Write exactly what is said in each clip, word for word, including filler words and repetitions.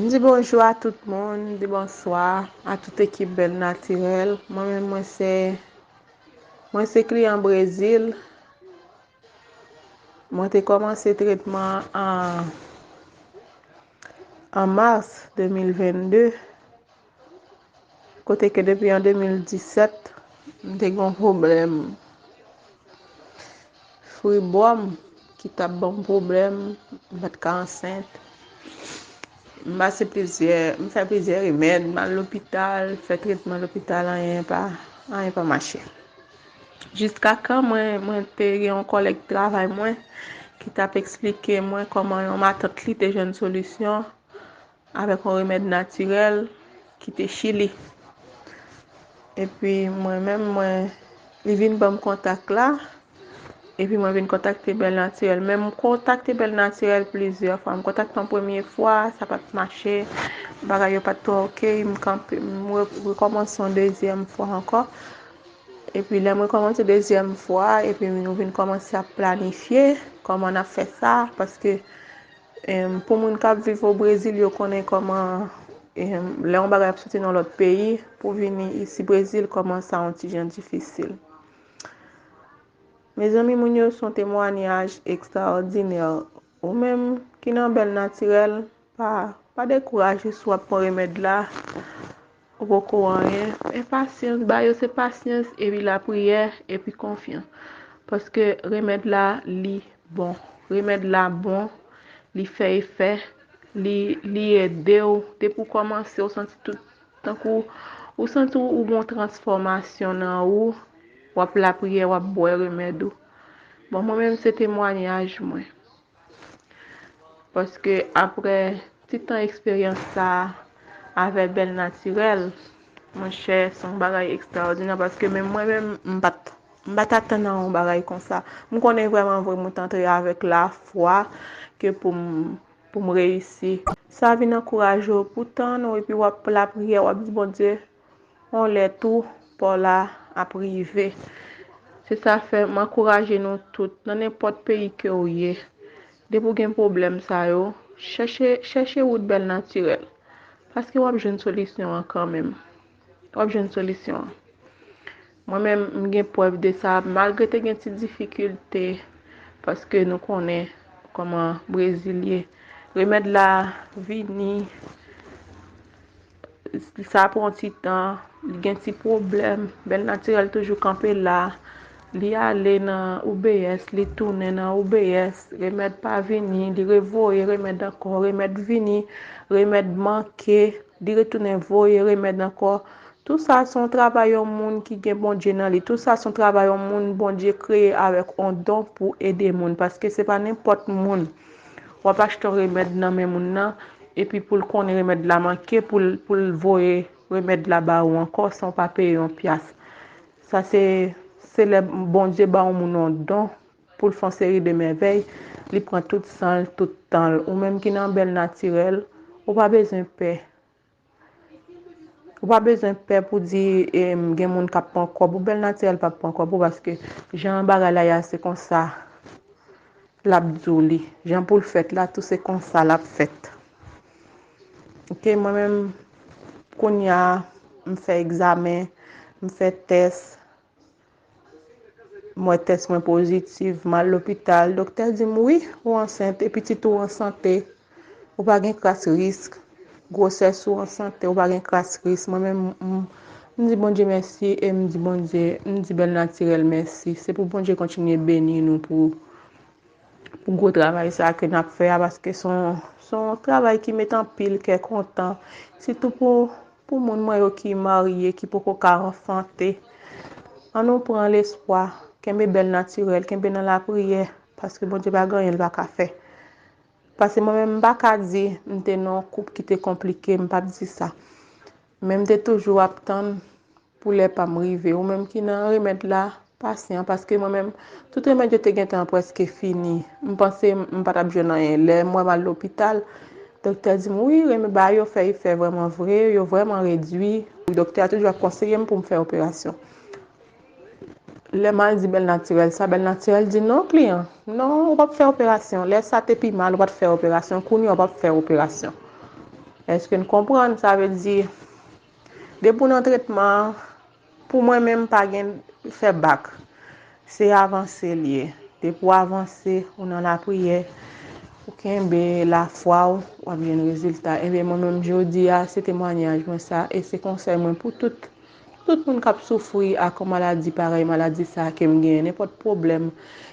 M di bonjou a tout moun, m di bonswa a tout ekip Bèl Natirèl. Mwen menm, mwen se, mwen se kliyan Brezil. Mwen te kòmanse tretman an, an mas de mil venn de. Kote ke depi an de mil disèt, m te gen yon pwoblèm fibwòm ki t ap ban m pwoblèm, m pa t ka ansent. M pase plizyè, m fè plizyè remèd, m al lopital, fè tretman lopital, anyen pa, anyen pa mache. Jiskakan mwen, mwen te gen yon kòlèg travay mwen ki t ap eksplike mwen kòman yon matant li te jwenn solisyon avèk yon remèd natirèl ki te Chili. Epi mwen menm, mwen, li vin ban m kontak la. Epi mwen vin kontakte Bèl Natirèl. Men m kontakte Bèl Natirèl plizyè fwa. M kontakte yon premye fwa, sa pa t mache. Bagay yo pa t twò oke. M kanpe, m re-, rekòmanse yon dezyèm fwa ankò. Epi lè m rekòmanse dezyèm fwa, epi nou vin kòmanse ap planifye kòman n ap fè sa, paske Em, pou moun k ap viv o Brezil, yo konnen kòman, em, lè yon bagay ap soti nan lòt peyi, pou vini isi Brezil, kòman sa yon ti jan difisil. Mezanmi, moun yo, se yon temwanyaj ekstraòdinè. Ou menm ki nan Bèl Natirèl, pa, pa dekouraje si w ap pran remèd la, ou poko anyen. Men pasyans, ba yo se pasyans, epi lapriyè, epi konfyans. Paske remèd la, li bon. Remèd la bon, li fè efè, li, li ede w. Depi w kòmanse, w santi tout, tankou, ou santi w, ou gon transfòmasyon nan ou, w ap lapriyè, w ap bwè remèd ou. Bon, mwen menm, se temwanyaj mwen. Paske apre ti tan eksperyans sa a avè Bèl Natirèl, monchè, se yon bagay ekstraòdinè, paske menm mwen menm, m pa t, m pa t atann nan yon bagay konsa. M konnen vrèman vre, mwen t antre avèk lafwa ke pou m, pou m reyisi. Sa vin ankouraje w pou tan w, epi w ap lapriyè, w ap di, Bondye, yon lè tou, pa w la ap rive. Se sa fè m ankouraje nou tout, nan nenpòt peyi ke w ye, depi w gen pwoblèm sa yo, chèche, chèche wout Bèl Natirèl. Paske w ap jwenn solisyon an kanmenm. W ap jwenn solisyon an. Mwen menm, m gen prèv de sa, malgre te gen ti difikilte, paske nou konnen kòman Brezil ye. Remèd la vini, sa pran ti tan, li gen ti pwoblèm. Bèl Natirèl toujou kanpe la. Li ale nan O B S, li tounen nan O B S. Remèd pa vini, li revoye remèd ankò. Remèd vini, remèd manke, li retounen voye remèd ankò. Tou sa se yon travay yon moun ki gen Bondye nan li. Tou sa se yon travay yon moun Bondye kreye avèk yon don pou ede moun. Paske se pa nenpòt moun w ap achte yon remèd nan men moun nan, epi pou l konnen remèd la manke, pou l, pou l voye remèd la ba ou ankò san w pa peye yon pyas. Sa se, se lè Bondye ba yon moun yon don pou l fè yon seri de mèvèy, li pran tout san l, tout tan l. Ou menm ki nan Bèl Natirèl, ou pa bezwen pè. Ou pa bezwen pè pou di, em, gen moun k ap pran kòb ou. Bèl Natirèl p ap pran kòb ou, paske jan bagay la ye a, se konsa l ap di w li. Jan pou l fèt la tou, se konsa l ap fèt. Oke, mwen menm, kounye a, m fè egzamen, m fè tès, m wè tès mwen pozitif, m al lopital, doktè di m, wi, ou ansent, e pitit ou an sante, ou pa gen kras risk, gwosès ou an sante, ou pa gen kras risk. Mwen menm, m, m di Bondye mèsi e m di Bondye, m di Bèl Natirèl mèsi. Se pou Bondye kontinye beni nou pou, pou gwo travay sa ke n ap fè a, paske se yon, se yon travay ki mete anpil kè kontan, sitou pou, pou moun mwen yo ki marye, ki poko ka anfante. Ann nou pran lespwa, kenbe Bèl Natirèl, kenbe nan lapriyè, paske Bondye pa gen anyen l pa ka fè. Paske mwen menm, m pa ka di m te nan yon koup ki te konplike, m p ap di sa. Men m te toujou ap tann pou lè pa m rive. Ou menm ki nan remèd la, pasyan, paske mwen menm, tout remèd yo te gentan prèske fini. M panse m pa t ap jwenn anyen. Lè m wè m al lopital, doktè di m, wi, remèd ba yo fè efè vrèman vre, yo vrèman redwi. Doktè a toujou ap konseye m pou m fè operasyon. Lè m al di Bèl Natirèl sa, Bèl Natirèl di, non, kliyan, non, ou p ap fè operasyon. Lè sa te pi mal, ou pa t fè operasyon. Kounye a, ou p ap fè operasyon. Èske n konprann? Sa vle di, depi w nan tretman an, pou mwen menm, pa gen fè bak. Se avanse l ye. Depi w avanse, ou nan lapriyè, ou kenbe lafwa w, w ap jwenn rezilta. Ebyen, mwen menm, jodi a, se temwayaj mwen sa, e se konsèy mwen pou tout, tout moun k ap soufri ak yon maladi parèy maladi sa ke m genyen, nenpòt pwoblèm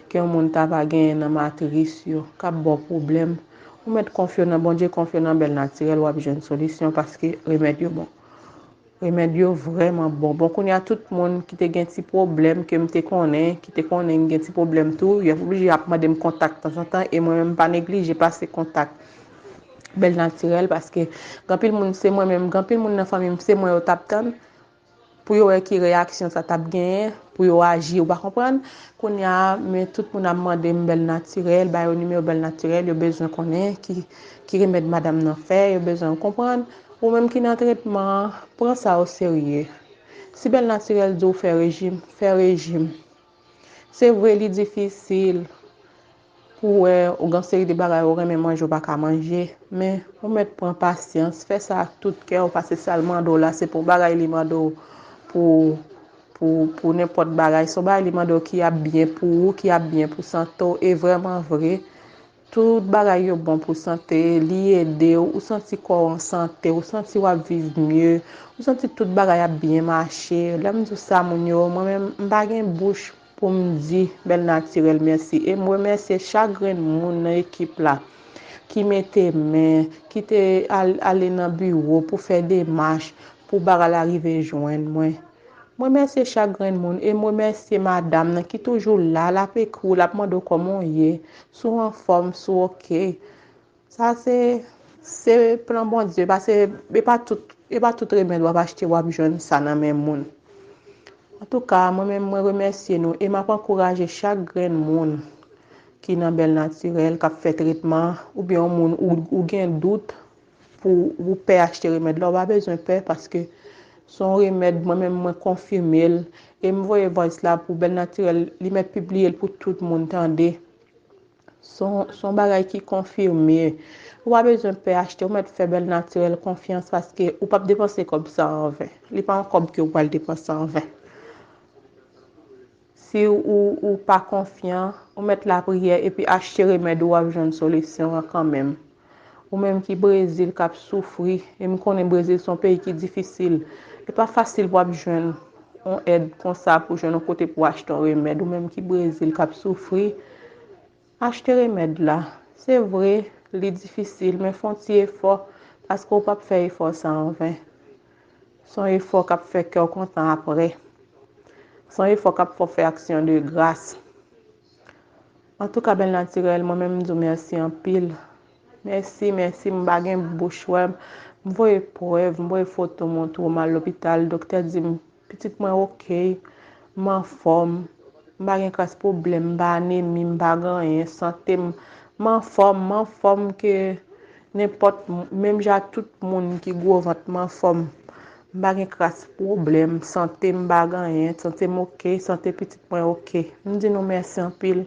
ke yon moun ta va genyen nan matris yo, k ap ba w pwoblèm. Ou mèt konfye w nan Bondye, konfye w nan bèl natirèl, w ap jwenn solisyon paske remèd yo bon. Remèd yo vrèman bon. Bon, kounye a, tout moun ki te gen ti pwoblèm ke m te konnen, ki te konnen m gen ti pwoblèm tou, y ap oblije ap mande m kontak tanzantan, e mwen menm, m pa neglije pase kontak bèl natirèl, paske gen anpil moun, se mwen menm, gen anpil moun nan fanmi m, se mwen yo t ap tann pou yo wè ki reyaksyon sa t ap genyen, pou yo aji, ou pa konprann? Kounye a, men tout moun ap mande m bèl natirèl, ba yo nimewo bèl natirèl, yo bezwen konnen ki, ki remèd madanm nan fè, yo bezwen konprann. Ou menm ki nan tretman an, pran sa oserye. Si bèl natirèl di w fè rejim, fè rejim. Se vre, li difisil pou w wè ou gen seri de bagay ou renmen manje, ou pa ka manje, men ou mèt pran pasyans, fè sa ak tout kè w, paske sa l mande w la, se pa yon bagay li mande w pou, pou, pou nenpòt bagay. Se yon bagay li mande w ki ap byen pou ou, ki ap byen pou sante w, e vrèman vre, tout bagay yo bon pou sante, li ede w, ou santi kò w an sante, ou santi w ap viv mye, ou santi tout bagay ap byen mache. Lè m di w sa, moun yo, mwen menm, m pa gen bouch pou m di bèl natirèl mèsi. E m remèsye chak grenn moun nan ekip la ki mete men, ki te al-, ale nan biwo pou fè demach pou bagay la rive jwenn mwen. M remèsye chak grenn moun e m remèsye madanm nan ki toujou la, l ap ekri w, l ap mande w kòman w ye, si w anfòm, si w oke. Sa se, se plan Bondye, paske e pa tout, e pa tout remèd w ap achte w ap jwenn sa nan men moun. Antouka, mwen menm, mwen remèsye nou e m ap ankouraje chak grenn moun ki nan bèl natirèl, k ap fè tretman, oubyen yon moun ou, ou gen dout pou ou pè achte remèd la, ou pa bezwen pè paske se yon remèd, mwen menm, mwen konfime l e m voye voice la pou bèl natirèl, li mèt pibliye l pou tout moun tande. Se yon, se yon bagay ki konfime. Ou pa bezwen pè achte, ou mèt fè bèl natirèl konfyans paske ou p ap depanse kòb sa anven. Li pa yon kòb ke ou pral depanse anven. Si ou, ou pa konfyan, ou mèt lapriyè epi achte remèd ou, w ap jwenn solisyon an kanmenm. Ou menm ki Brezil k ap soufri, e m konnen Brezil se yon peyi ki difisil. E pa fasil pou w ap jwenn yon èd konsa, pou jwenn yon kote pou achte yon remèd. Ou menm ki Brezil k ap soufri, achte remèd la. Se vre, li difisil, men fè yon ti efò, paske w p ap fè efò sa anven. Se yon efò k ap fè kè w kontan apre. Se yon efò k ap fè w fè aksyon de gras. Antouka, bèl natirèl, mwen menm, m di w mèsi anpil. Mèsi, mèsi, m pa gen bouch, wè. M voye prèv, m voye foto, montre w, m al lopital, doktè di m, pitit mwen oke, m anfòm, m pa gen kras pwoblèm, m pa anemi, m pa gen anyen, sante m, m anfòm, m anfòm ke nenpòt, menm jan ak tout moun ki gwo vant, m anfòm. M pa gen kras pwoblèm, sante m pa gen anyen, sante m oke, sante pitit mwen oke. M di nou mèsi anpil.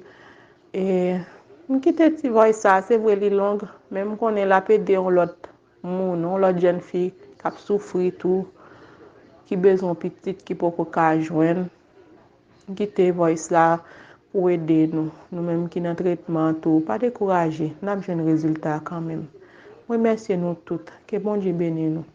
E m kite ti voice sa, se vre li long, men m konnen l ap ede yon lòt moun, yon lòt jèn fi k ap soufri tou, ki bezwen yon pitit ki poko ka jwenn. M kite voice la pou ede nou. Nou menm ki nan tretman tou, pa dekouraje, n ap jwenn rezilta kanmenm. M remèsye nou tout. Ke Bondye beni nou.